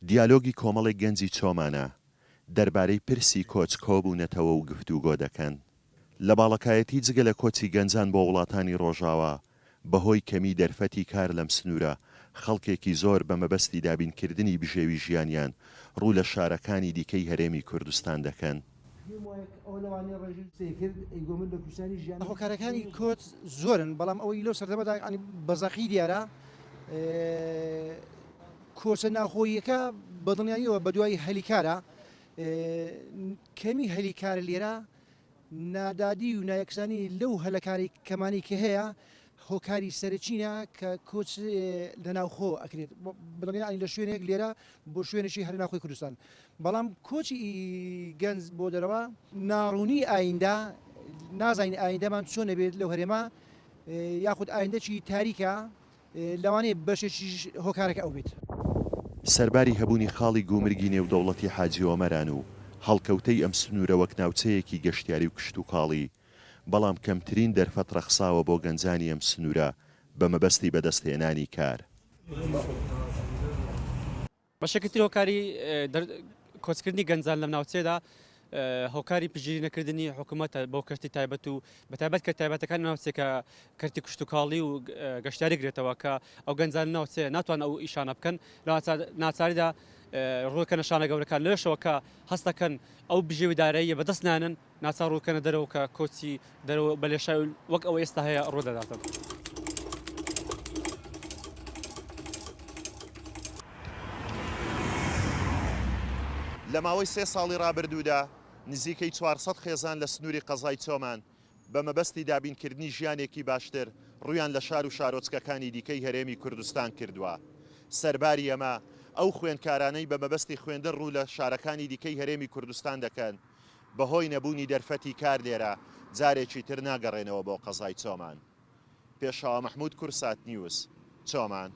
دیالۆگی کۆمەڵێک گەنجی چۆمانە، دەربارەی پرسی کۆچ کۆبوونەتەوە و گفتوگۆ دەکەن. لە باڵەکایەتی جگە لە کۆچی گەنجان بۆ وڵاتانی ڕۆژاوا، بەهۆی کەمی دەرفەتی کار لەم سنوورە، خەڵکێکی زۆر بە مەبەستی دابینکردنی بژێوی ژیانیان ڕوو لە شارەکانی دیکەی هەرێمی کوردستان دەکەن. هۆکارەکانی کۆچ زۆرن، بەڵام ئەوەی لەو سەردەمەدا یانی بە زەقی دیارە کۆچە ناوخۆییەکە بە دڵنیاییەوە بەدوای هەلی کارە، کەمی هەلی کار لێرە نادادی و نایەکسانی لەو هەلە کارەی کەمانەی کە هەیە هۆکاری سەرەکینە کە کۆچ لە ناوخۆ ئەکرێت بڵێن لە شوێنێک لێرە بۆ شوێنێکی هەر ناوخۆی کوردستان بەڵام کۆچی گەنج بۆ دەرەوە ناڕوونی ئایندە نازانین ئایندەمان چۆن ئەبێت لەو هەرێمە یاخود ئایندەکی تاریکە لەوانەیە بەشێکیش هۆکارەکە ئەو بێت. سەرباری هەبوونی خاڵی گومرگی نێودەوڵەتی حاجی ئۆمەران و هەڵکەوتەی ئەم سنوورە وەک ناوچەیەکی گەشتیاری و کشتوکاڵی، بەڵام کەمترین دەرفەت ڕەخساوە بۆ گەنجانی ئەم سنوورە بە مەبەستی بەدەستهێنانی کار. بەشێکی تر هۆکاری کۆچکردنی گەنجان لەم ناوچەیەدا هۆکاری پشتگیری نەکردنی حکوومەتە بۆ کەرتی تایبەت و بەتایبەت کە تایبەتەکان ناوچێکە کەرتی کشتتوکاڵی و گەشتاری گرێتەوە کە ئەو گەنجان ناوچەیە ناتوان ئەو ئیشانە بکەن لە ناچاریدا ڕووکەنە شانە گەورەکان لەوێشەوە کە هەستەکەن ئەو بژێوی داراییە بەدەست نانن ناچار ڕووکەنە دەرەوە کە کۆچی دەرەوە بە لێشاوی وەک ئەوە ئێستا هەیە ڕوو دەداتن. لە ماوەی سێ ساڵی ڕابردوودا نزیکەی 400 خێزان لە سنووری قەزای چۆمان بە مەبەستی دابینکردنی ژیانێکی باشتر ڕوویان لە شار و شارۆچکەکانی دیکەی هەرێمی کوردستان کردووە. سەرباری ئەمە ئەو خوێندکارانەی بە مەبەستی خوێندن ڕوو لە شارەکانی دیکەی هەرێمی کوردستان دەکەن بەهۆی نەبوونی دەرفەتی کار لێرە جارێکی تر ناگەڕێنەوە بۆ قەزای چۆمان. پێشەوا مەحمود کورسات نیوز، چۆمان.